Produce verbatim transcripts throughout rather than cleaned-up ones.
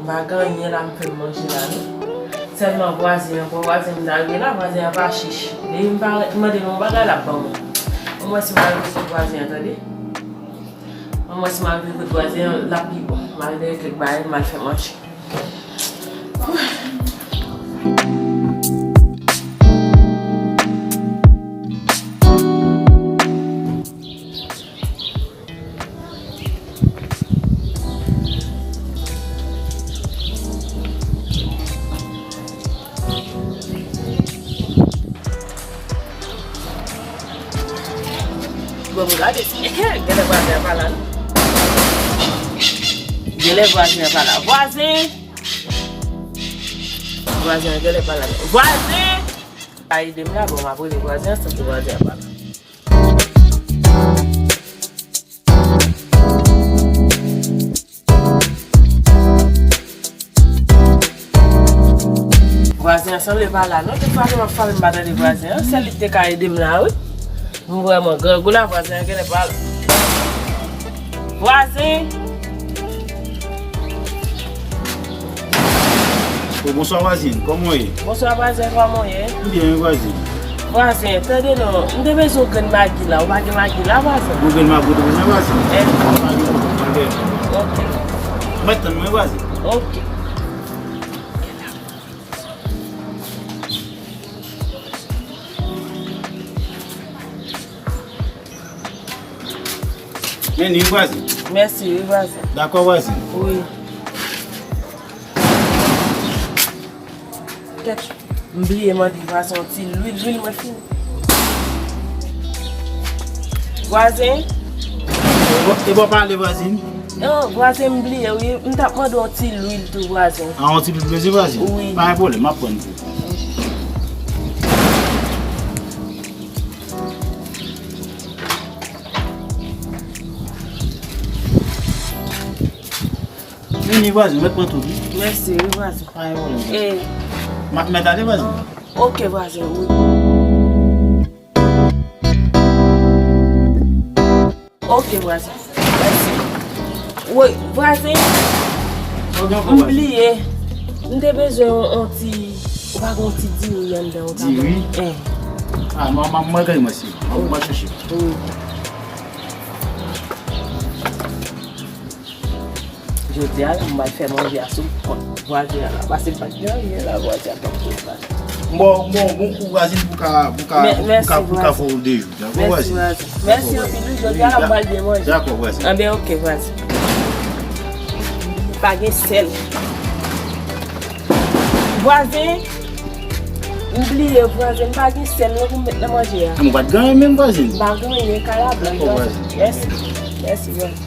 Pa gen anyen la m fè m manje la non. Sèlman vwazen an, bon, vwazen m ta rive la, vwazen an pa chich. Depi m pa mande l yon bagay, l ap ban mwen. Mwen si m al rive kot vwazen an, tande. Mwen si m al rive kot vwazen an, l ap pi bon. M al dèyè kèk bagay, m al fè manje. Bon, m gade si genlè vwazen an pa la non. Genlè vwazen an pa la. Vwazen! Vwazen an genlè pa la non. Vwazen! Pa ede m la, bon, m ap rele vwazen an, sanble vwazen an pa la. Vwazen an sanble pa la non. Tout fwa ke m ap frape, m pa tande vwazen an. Sèl li ki te ka ede m la, wi. M vrèman grangou la, vwazen an genlè pa la. Vwazen! O, bonswa vwazin, kòman w ye? Bonswa vwazen, kòman w ye? M byen, wi vwazin. Vwazen, tande non, m te bezwen yon grenn magi la, ou pa gen magi la, vwazen? Yon grenn magi ou te bezwen, vwazin? Eh. Pa gen, pa gen. Ok. Mwen tann mwen, vwazin. Ok. Byenvni, vwazin. Mèsi, wi, vwazin. Dakò, vwazin. Wi. Kèt, m bliye mande vwazin yon ti lwil, lwil mwen fini. Vwazen? E bò pale vwazin? Non, vwazen m bliye wi, m t ap mande yon ti lwil tou vwazen. A, yon ti lwil bezwen vwazin? Wi. Pa gen pwoblèm, m ap pran pou ou. Vini vwazen, mèt pran tout wi. Mèsi wi vwazen. Pa gen pwoblèm vwazen. M ap mèt ale vwazen. Ok vwazen, wi. Ok vwazen. Mèsi. Woy, vwazen. M bliye. M te bezwen yon, yon ti, ou pa gen yon ti diri anndan ou ta ban mwen? Diri? Eh. A, mwen, mwen, mwen, mwen, mwen, mwen chèche. Wi. Jodi a la, m pral fè manje a sou kont vwazen an la, paske l pa t gen anyen la, vwazen an t ap fè sa. M ba w, m ba w bon kou vwazen pou ka, pou ka, pou ka, pou ka fè w de jou. Dakò vwazen? Mèsi vwazen. Mèsi anpil wi, jodi a la m pral byen manje. Dakò vwazen. Anben ok vwazen. Pa gen sèl. Vwazen, m bliye vwazen, m pa gen sèl non pou m met nan manje a. A, m pa t gen anyen menm vwazen. M pa gen anyen, kalabwa. Dakò vwazen. Mèsi. Mèsi vwazen.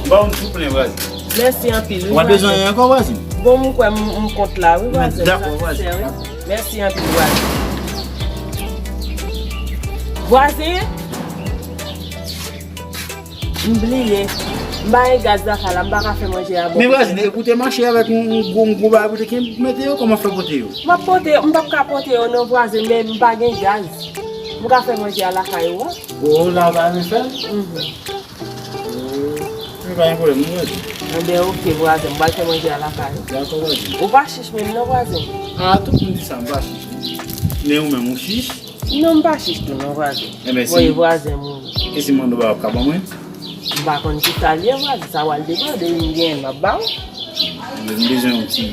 Ba yon ti plen vwazen. Mèsi anpil wi vwazen. Ou pa bezwen anyen ankò vwazen? Bon, m kwè m, m kont la wi vwazen. Dakò vwazen. Mèsi anpil vwazen. Vwazen? M bliye. M pa gen gaz lakay la, m pa ka fè manje a bon. Men vwazen, e pou te mache avèk yon, yon gwo, yon gwo bagay pou te kenbe pou mete yo, kòman fè pote yo? M ap pote yo, m p ap ka pote yo non vwazen, men m pa gen gaz. M ka fè manje a lakay ou a. O, la ou pa renmen fè l? Mhm. O, men pa gen pwoblèm non vwazen. Anben ok vwazen, m pral fè manje a lakay ou. Dakò vwazen. Ou pa chich menm non vwazen. A, tout moun di sa, m pa chich wi. Men ou menm ou chich? Non, m pa chich tou non vwazen. Enben si. Voye vwazen mouri. E si m mande w bagay w ap ka ban mwen? M pa konn kisa l ye vwazen, sa w al depann, depi m genyen l m ap ba w. Anben m bezwen yon ti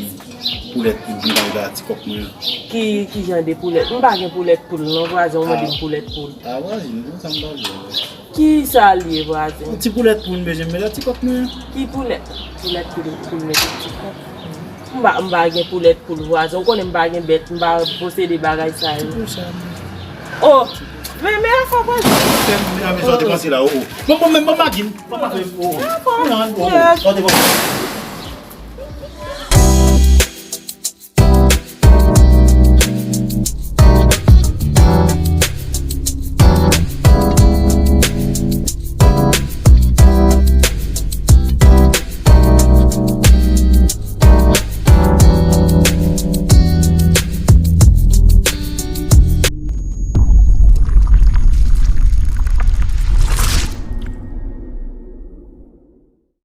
poulèt poul pou m ta mete a ti kòk mwen an. Ki, ki jan de poulèt? M pa gen poulèt poul non vwazen, ou mande m poulèt poul. A vwazen, konsa m pa vle. Kisa l ye vwazen? Yon ti poulèt poul m bezwen mete a ti kòk mwen an. Ki poulèt? Poulèt poul, poul mete ti kòk. M pa, m pa gen poulèt poul vwazen. Ou konnen m pa gen bèt, m pa posede bagay sa yo. Ti poul sa menm. O! Men, men afè vwazen. Fè m, men sa w te panse la, o, o. Bon, bon, men, bon, magi m. Bon, bon, men, o, o. Afè. Ou nan, o, o. Sa w te panse?